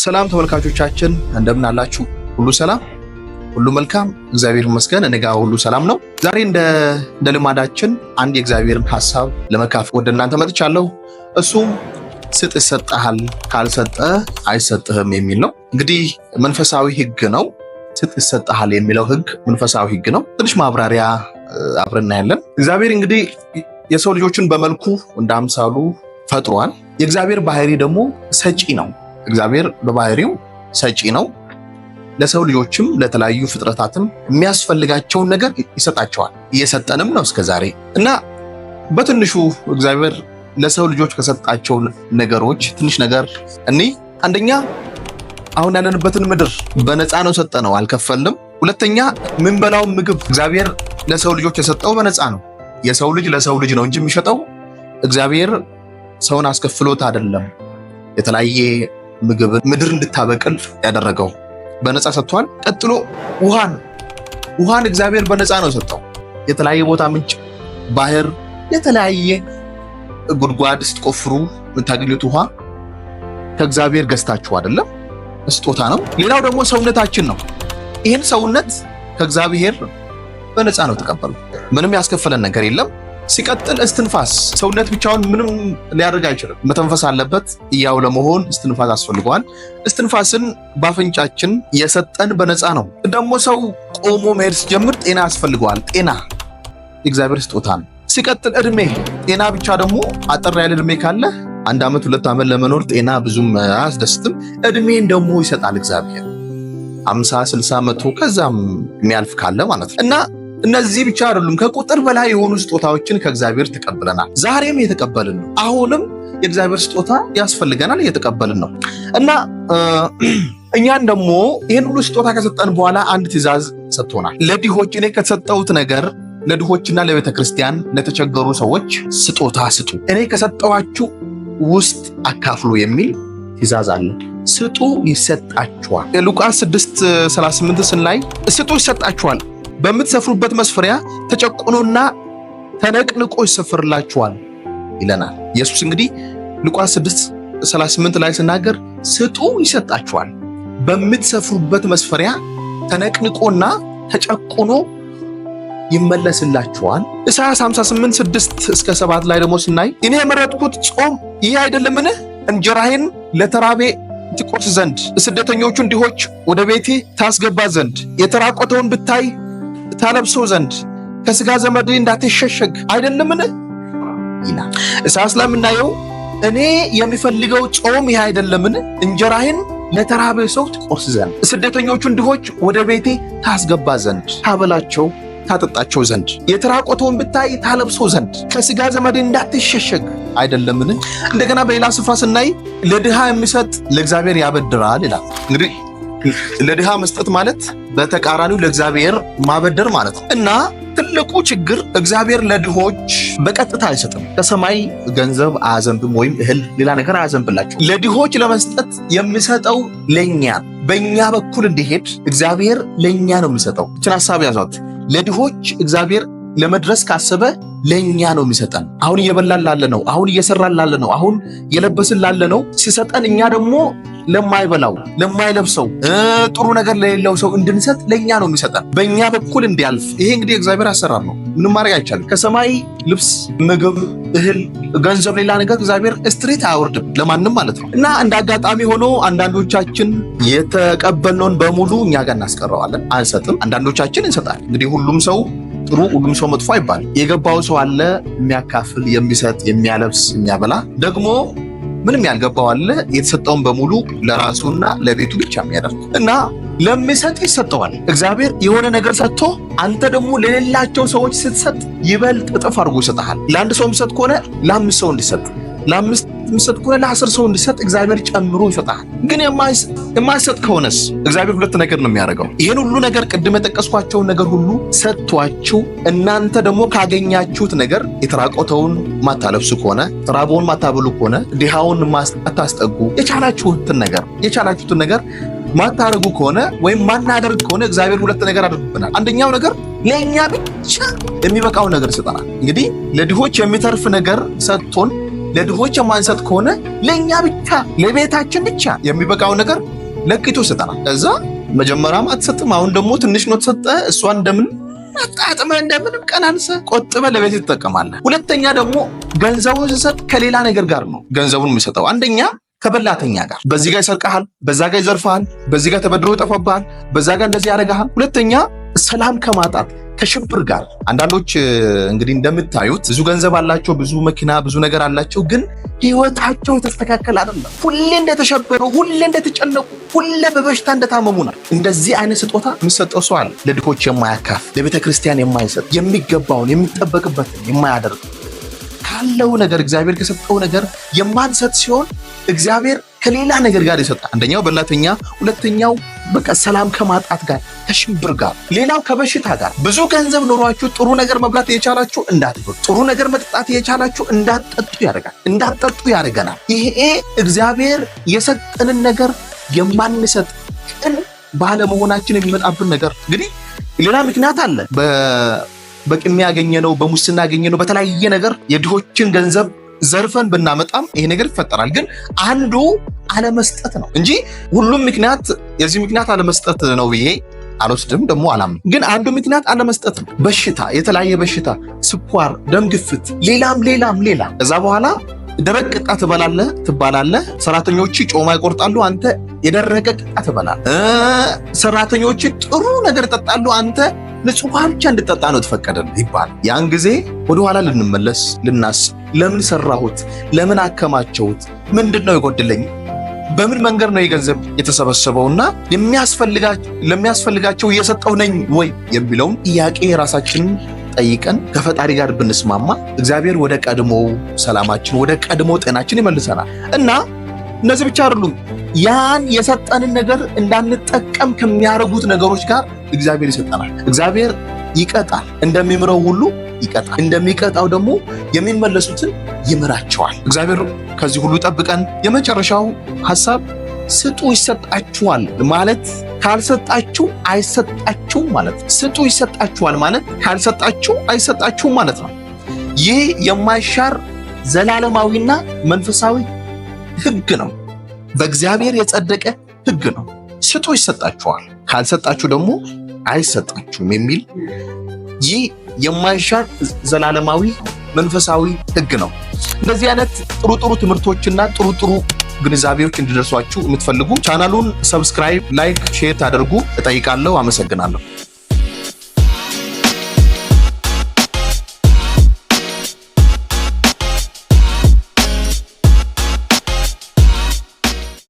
ሰላም ተመልካቾቻችን፣ እንደምን አላችሁ? ሁሉ ሰላም፣ ሁሉ መልካም፣ እግዚአብሔር ይመስገን። እኔ ጋር ሁሉ ሰላም ነው። ዛሬ እንደ ልማዳችን አንድ የእግዚአብሔርን ሐሳብ ለመካፈል ወደ እናንተ መጥቻለሁ። እሱም ስጥ ይሰጥሃል፣ ካልሰጠ አይሰጥህም የሚል ነው። እንግዲህ መንፈሳዊ ሕግ ነው። ስጥ ይሰጥሃል የሚለው ሕግ መንፈሳዊ ሕግ ነው። ትንሽ ማብራሪያ አብረን እናያለን። እግዚአብሔር እንግዲህ የሰው ልጆችን በመልኩ እንደ አምሳሉ ፈጥሯል። የእግዚአብሔር ባህሪ ደግሞ ሰጪ ነው። እግዚአብሔር በባህሪው ሰጪ ነው። ለሰው ልጆችም ለተለያዩ ፍጥረታትም የሚያስፈልጋቸውን ነገር ይሰጣቸዋል። እየሰጠንም ነው እስከዛሬ። እና በትንሹ እግዚአብሔር ለሰው ልጆች ከሰጣቸው ነገሮች ትንሽ ነገር እኒ አንደኛ አሁን ያለንበትን ምድር በነፃ ነው ሰጠነው፣ አልከፈልንም። ሁለተኛ ምንበላውን ምግብ እግዚአብሔር ለሰው ልጆች የሰጠው በነፃ ነው። የሰው ልጅ ለሰው ልጅ ነው እንጂ የሚሸጠው እግዚአብሔር ሰውን አስከፍሎት አይደለም። የተለያየ ምግብ ምድር እንድታበቅል ያደረገው በነፃ ሰጥቷል። ቀጥሎ ውሃን እግዚአብሔር በነፃ ነው ሰጠው። የተለያየ ቦታ ምንጭ፣ ባህር፣ የተለያየ ጉድጓድ ስትቆፍሩ የምታገኙት ውሃ ከእግዚአብሔር ገዝታችሁ አይደለም፣ ስጦታ ነው። ሌላው ደግሞ ሰውነታችን ነው። ይህን ሰውነት ከእግዚአብሔር በነፃ ነው ተቀበሉ። ምንም ያስከፈለን ነገር የለም። ሲቀጥል እስትንፋስ፣ ሰውነት ብቻውን ምንም ሊያደርግ አይችልም። መተንፈስ አለበት። ያው ለመሆን እስትንፋስ አስፈልገዋል። እስትንፋስን በአፍንጫችን የሰጠን በነፃ ነው። ደግሞ ሰው ቆሞ መሄድ ሲጀምር ጤና ያስፈልገዋል። ጤና የእግዚአብሔር ስጦታ ነው። ሲቀጥል እድሜ፣ ጤና ብቻ ደግሞ አጠር ያለ እድሜ ካለ 1 ዓመት 2 ዓመት ለመኖር ጤና ብዙም አያስደስትም። እድሜን ደግሞ ይሰጣል እግዚአብሔር 50፣ 60፣ 100 ከዛም የሚያልፍ ካለ ማለት ነው። እና እነዚህ ብቻ አይደሉም፣ ከቁጥር በላይ የሆኑ ስጦታዎችን ከእግዚአብሔር ተቀብለናል። ዛሬም እየተቀበልን ነው። አሁንም የእግዚአብሔር ስጦታ ያስፈልገናል፣ እየተቀበልን ነው። እና እኛን ደግሞ ይህን ሁሉ ስጦታ ከሰጠን በኋላ አንድ ትእዛዝ ሰጥቶናል። ለድሆች እኔ ከተሰጠሁት ነገር ለድሆችና ለቤተ ክርስቲያን ለተቸገሩ ሰዎች ስጦታ ስጡ፣ እኔ ከሰጠኋችሁ ውስጥ አካፍሉ የሚል ትእዛዝ አለ። ስጡ ይሰጣችኋል። ሉቃስ 6:38 ስናይ ስጡ ይሰጣችኋል፣ በምትሰፍሩበት መስፈሪያ ተጨቁኖና ተነቅንቆ ይሰፍርላችኋል ይለናል። ኢየሱስ እንግዲህ ሉቃስ 6:38 ላይ ስናገር ስጡ ይሰጣችኋል፣ በምትሰፍሩበት መስፈሪያ ተነቅንቆና ተጨቁኖ ይመለስላችኋል። ኢሳይያስ 58:6-7 ላይ ደግሞ ስናይ እኔ የመረጥኩት ጾም ይህ አይደለምን? እንጀራህን ለተራቤ ትቆርስ ዘንድ፣ ስደተኞቹን ድሆች ወደ ቤቴ ታስገባ ዘንድ፣ የተራቆተውን ብታይ ታለብሰው ዘንድ፣ ከስጋ ዘመድ እንዳትሸሸግ አይደለምን ይላል። ኢሳይያስ ላይ የምናየው እኔ የሚፈልገው ጾም ይህ አይደለምን? እንጀራህን ለተራበ ሰው ትቆርስ ዘንድ፣ ስደተኞቹን ድሆች ወደ ቤቴ ታስገባ ዘንድ፣ ታበላቸው ታጠጣቸው ዘንድ፣ የተራቆተውን ብታይ ታለብሰው ዘንድ፣ ከስጋ ዘመድ እንዳትሸሸግ አይደለምን? እንደገና በሌላ ስፍራ ስናይ ለድሃ የሚሰጥ ለእግዚአብሔር ያበድራል ይላል። እንግዲህ ለድሃ መስጠት ማለት በተቃራኒው ለእግዚአብሔር ማበደር ማለት ነው። እና ትልቁ ችግር እግዚአብሔር ለድሆች በቀጥታ አይሰጥም። ከሰማይ ገንዘብ አያዘንብም፣ ወይም እህል፣ ሌላ ነገር አያዘንብላቸው። ለድሆች ለመስጠት የሚሰጠው ለኛ በእኛ በኩል እንዲሄድ እግዚአብሔር ለኛ ነው የሚሰጠው። ይችን ሀሳብ ያዟት። ለድሆች እግዚአብሔር ለመድረስ ካሰበ ለኛ ነው የሚሰጠን። አሁን እየበላን ላለ ነው፣ አሁን እየሰራን ላለ ነው፣ አሁን እየለበስን ላለ ነው ሲሰጠን፣ እኛ ደግሞ ለማይበላው ለማይለብሰው ጥሩ ነገር ለሌለው ሰው እንድንሰጥ ለኛ ነው የሚሰጠን፣ በእኛ በኩል እንዲያልፍ። ይሄ እንግዲህ እግዚአብሔር አሰራር ነው። ምንም ማድረግ አይቻልም። ከሰማይ ልብስ፣ ምግብ፣ እህል፣ ገንዘብ፣ ሌላ ነገር እግዚአብሔር straight አያወርድም ለማንም ማለት ነው። እና እንደ አጋጣሚ ሆኖ አንዳንዶቻችን የተቀበልነውን በሙሉ እኛ ጋር እናስቀረዋለን፣ አንሰጥም። አንዳንዶቻችን እንሰጣለን። እንግዲህ ሁሉም ሰው ጥሩ ሁሉም ሰው መጥፎ አይባልም። የገባው ሰው አለ የሚያካፍል፣ የሚሰጥ፣ የሚያለብስ፣ የሚያበላ። ደግሞ ምንም ያልገባው አለ የተሰጠውን በሙሉ ለራሱና ለቤቱ ብቻ የሚያደርግ። እና ለሚሰጥ ይሰጠዋል። እግዚአብሔር የሆነ ነገር ሰጥቶ አንተ ደግሞ ለሌላቸው ሰዎች ስትሰጥ ይበልጥ እጥፍ አድርጎ ይሰጥሃል። ለአንድ ሰው የሚሰጥ ከሆነ ለአምስት ሰው እንዲሰጥ፣ ለአምስት የሚሰጥ ከሆነ ለ10 ሰው እንዲሰጥ እግዚአብሔር ጨምሮ ይሰጣል። ግን የማይሰጥ ከሆነስ እግዚአብሔር ሁለት ነገር ነው የሚያደርገው። ይህን ሁሉ ነገር ቅድም የጠቀስኳቸውን ነገር ሁሉ ሰጥቷችሁ እናንተ ደግሞ ካገኛችሁት ነገር የተራቆተውን ማታለብሱ ከሆነ፣ የተራበውን ማታበሉ ከሆነ፣ ድሃውን ማታስጠጉ፣ የቻላችሁትን ነገር ማታደርጉ ከሆነ ወይም ማናደርግ ከሆነ እግዚአብሔር ሁለት ነገር አድርግብናል። አንደኛው ነገር ለእኛ ብቻ የሚበቃው ነገር ይሰጠናል። እንግዲህ ለድሆች የሚተርፍ ነገር ሰጥቶን ለድሆች የማንሰጥ ከሆነ ለእኛ ብቻ ለቤታችን ብቻ የሚበቃው ነገር ለቅቶ ይሰጠናል። ከዛ መጀመሪያም አትሰጥም፣ አሁን ደግሞ ትንሽ ነው ተሰጠ። እሷን እንደምን አጣጥመህ እንደምንም ቀናንሰህ ቆጥበህ ለቤት ትጠቀማለህ። ሁለተኛ ደግሞ ገንዘቡን ስሰጥ ከሌላ ነገር ጋር ነው ገንዘቡን የሚሰጠው። አንደኛ ከበላተኛ ጋር፣ በዚህ ጋር ይሰርቀሃል፣ በዛ ጋር ይዘርፈሃል፣ በዚህ ጋር ተበድሮ ይጠፋብሃል፣ በዛ ጋር እንደዚህ ያደርግሃል። ሁለተኛ ሰላም ከማጣት ከሽብር ጋር። አንዳንዶች እንግዲህ እንደምታዩት ብዙ ገንዘብ አላቸው፣ ብዙ መኪና፣ ብዙ ነገር አላቸው፣ ግን ህይወታቸው የተስተካከለ አይደለም። ሁሌ እንደተሸበሩ፣ ሁሌ እንደተጨነቁ፣ ሁሌ በበሽታ እንደታመሙ ነው። እንደዚህ አይነት ስጦታ የሚሰጠው ሰው አለ። ለድሆች የማያካፍል፣ ለቤተ ክርስቲያን የማይሰጥ፣ የሚገባውን የሚጠበቅበትን የማያደርግ፣ ካለው ነገር እግዚአብሔር ከሰጠው ነገር የማንሰጥ ሲሆን እግዚአብሔር ከሌላ ነገር ጋር ይሰጣል። አንደኛው በላተኛ፣ ሁለተኛው በቃ ሰላም ከማጣት ጋር ከሽብር ጋር፣ ሌላው ከበሽታ ጋር። ብዙ ገንዘብ ኖሯችሁ ጥሩ ነገር መብላት የቻላችሁ እንዳትበሉ፣ ጥሩ ነገር መጠጣት የቻላችሁ እንዳትጠጡ ያደርጋል፣ እንዳትጠጡ ያደርገናል። ይሄ እግዚአብሔር የሰጠንን ነገር የማንሰጥ ቅን ባለመሆናችን የሚመጣብን ነገር። እንግዲህ ሌላ ምክንያት አለ። በቅሚያ ያገኘነው፣ በሙስና ያገኘነው፣ በተለያየ ነገር የድሆችን ገንዘብ ዘርፈን ብናመጣም ይሄ ነገር ይፈጠራል። ግን አንዱ አለመስጠት ነው እንጂ ሁሉም ምክንያት የዚህ ምክንያት አለመስጠት ነው ብዬ አልወስድም፣ ደግሞ አላምንም። ግን አንዱ ምክንያት አለመስጠት ነው። በሽታ፣ የተለያየ በሽታ፣ ስኳር፣ ደም ግፊት፣ ሌላም ሌላም ሌላ። ከዛ በኋላ ደረቅ ቅጣ ትበላለህ ትባላለህ። ሰራተኞች ጮማ ይቆርጣሉ፣ አንተ የደረቀ ቅጣ ትበላለህ። ሰራተኞች ጥሩ ነገር ይጠጣሉ፣ አንተ ንጹህ ውሃ ብቻ እንድጠጣ ነው ተፈቀደልህ ይባላል። ያን ጊዜ ወደኋላ ልንመለስ ልናስብ፣ ለምን ሰራሁት? ለምን አከማቸሁት? ምንድን ነው የጎደለኝ? በምን መንገድ ነው የገንዘብ የተሰበሰበውና ለሚያስፈልጋቸው እየሰጠው ነኝ ወይ የሚለውን ጥያቄ የራሳችንን ጠይቀን ከፈጣሪ ጋር ብንስማማ እግዚአብሔር ወደ ቀድሞ ሰላማችን ወደ ቀድሞ ጤናችን ይመልሰናል። እና እነዚህ ብቻ አይደሉም። ያን የሰጠንን ነገር እንዳንጠቀም ከሚያደርጉት ነገሮች ጋር እግዚአብሔር ይሰጠናል። እግዚአብሔር ይቀጣል፣ እንደሚምረው ሁሉ ይቀጣል። እንደሚቀጣው ደግሞ የሚመለሱትን ይምራቸዋል። እግዚአብሔር ከዚህ ሁሉ ጠብቀን። የመጨረሻው ሐሳብ ስጡ ይሰጣችኋል ማለት ካልሰጣችሁ አይሰጣችሁም ማለት ነው። ስጡ ይሰጣችኋል ማለት ካልሰጣችሁ አይሰጣችሁም ማለት ነው። ይህ የማይሻር ዘላለማዊና መንፈሳዊ ሕግ ነው። በእግዚአብሔር የጸደቀ ሕግ ነው። ስጡ ይሰጣችኋል፣ ካልሰጣችሁ ደግሞ አይሰጣችሁም የሚል ይህ የማይሻር ዘላለማዊ መንፈሳዊ ሕግ ነው። እንደዚህ አይነት ጥሩ ጥሩ ትምህርቶችና ጥሩ ጥሩ ግንዛቤዎች እንዲደርሷችሁ የምትፈልጉ ቻናሉን subscribe፣ like፣ share ታደርጉ እጠይቃለሁ። አመሰግናለሁ።